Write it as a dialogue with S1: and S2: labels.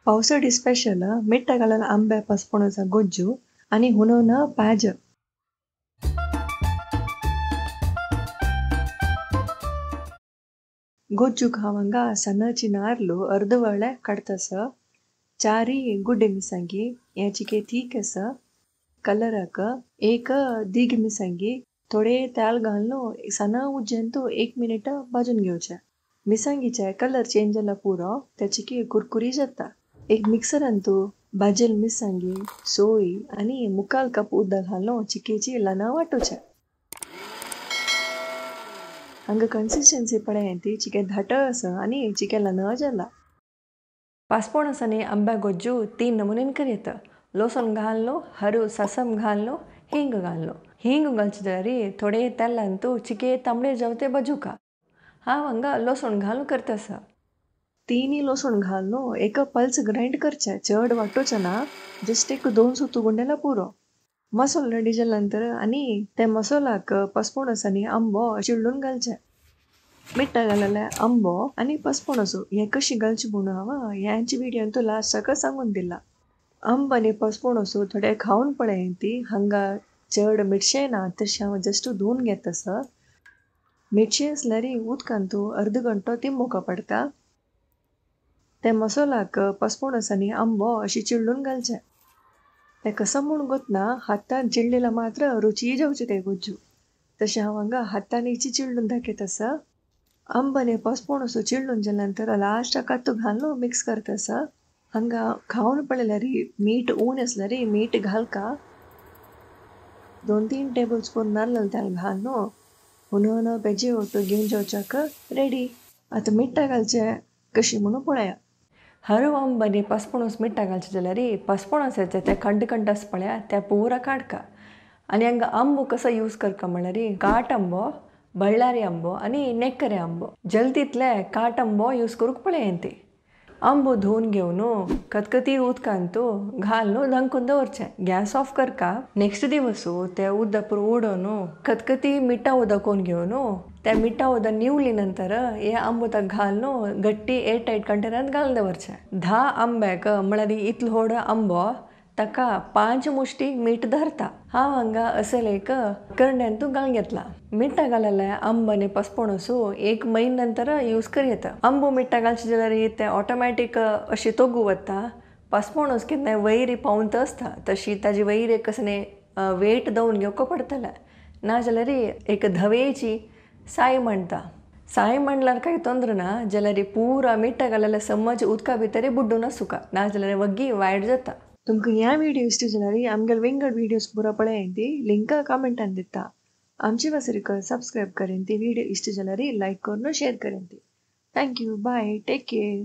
S1: पावसाळी स्पेशल मिट्टागल आंबे पसपणसा ಗೊಜ್ಜು आणि हुनोन पाज. ಗೊಜ್ಜು खाವಂಗ ಸಣ್ಣಚಿ ನಾರ್ಲು अर्ध वळे काडतस, चारी गुड्डे मिरसांगी याचिके थीक आसा, कलराक एक दीग मिरसांगी, थोडे तेल घालून सಣ್ಣ उज्जेंतु 1 मिनिट भाजून घेवचे. मिरसांगीचे कलर चेंज जाला पुरो त्याचिकी कुरकुरी जाता. एक मिक्सरांतु भाजेल मिरसांगी, सोय आनी मुखाल कप उदक घालून चिकेची ल्हान वांटूचे. हांगा कन्सिस्टन्सी पळय ती चिके घाट आसा आनी चिके ल्हान जाला.
S2: पासपोणसांनी आंब्या गोज्जू 3 नमुनेन करयता. लसूण घालनो, हरू ससम घालनो, हिंग घालनो. हिंग घालचे जाल्यार थोडे तेलांतु चिके तांबडे जावते बाजूका. हांव हांगा लसूण घालून करता.
S1: तिनी लसूण घालून एक पल्स ग्रायंड करचे, चड वांटोवचें ना, जस्ट एक 2 सुतू गुंडेला पुरो. मसालो रेडी जाल्या नंतर आनी ते मसाल्याक पसपणस आनी आंबो चिळ्ळून घालचे. मिट्टा घालले आंबो आनी पसपणस हे कशी घालचे म्हणून हांव ह्यांची व्हिडियोन तो लास्टाक सांगून दिला. आंबो आनी पसपणस थोडे खावन पळय ती हांगा चड मिरशें ना तशें हांव जस्ट धुवन घेता आसा. मिरचें आसल्यार उदकांत अर्द घंटो तिंबोवंक पडटा. ते मसाल्याक पसपणस आनी आंबो अशी चिळ्ळून घालचे. ते कसो म्हूण गोतना हातान चिळ्ळेला मात्र रुची जावचे ते गोज्जू. तशें हांव हांगा हातान चिळ्ळून दाखयत आसा. आंबो आनी पसपणस चिळ्ळून जाल्या नंतर लास्टाक कातू घालून मिक्स करता आसा. हांगा खावन पळयल्यार मीठ उणें आसल्यार मीठ घालका. 2-3 टेबल स्पून नाल्ल तेल घालून हुनोन बेजे ओटो घेवन जेवच्याक रेडी. आतां मिट्टा घालचें कशी म्हणून पळया.
S2: हरू आंबो आनी पसपणस मिट्टा घालचें जाल्यार पसपणसाचें ते खंड खंड आसा पळया ते पुरा काडका. आनी हांगा आंबो कसो यूज करका म्हणल्यार काट आंबो, बळ्ळारी आंबो आनी नेक्करे आंबो. जल्दीतले काट आंबो यूज करूंक पळय ती. आंबो धुवन घेवन खतखती उदकांतु घालून धांकून दवरचें. गॅस ऑफ करका. नेक्स्ट दिवस ते उदक पुरो उडोवन खतखती मिठा उदक कोन्न घेवन त्या मिठा उदक निवली नंतर हे आंबो ताका घालून गट्टी एयर टायट कंटेनरांत घालून दवरचें. 10 आंब्याक म्हळ्यार इतलो व्हड आंबो ताका 5 मुश्टी मीठ धरता. हांव हांगा असेल एक करण्यांतू घालून घेतला. मिठा घालले आंबो आनी पसपणस 1 म्हयन्या नंतर यूज करयता. आंबो मिठा घालचे जाल्यार ते ऑटोमॅटीक अशी तोगू वता. पसपणस केन्नाय वयर पावंत आसता तशी ताजी वयर एक कसलें वेट दवरून घेवंक पडटलें, नाजाल्यार एक धवेची साय म्हणटा. साय म्हणल्यार कांय तोंद्र ना जाल्यार पुरा मिठा घालले समज उदका भितर बुड्डून आसूका, नाजाल्यार वग्गी वायट जाता.
S1: तुमकां ह्या व्हिडियो इश्ट जाल्यार आमगेले विंगड व्हिडियोज पुरो पळय ती लिंक कमेंटान दिता. आमचे वासरीक सबस्क्रायब करेन ती व्हिडियो इश्ट जाल्यार लायक करून शेअर करेन ती. Thank you, bye, take care.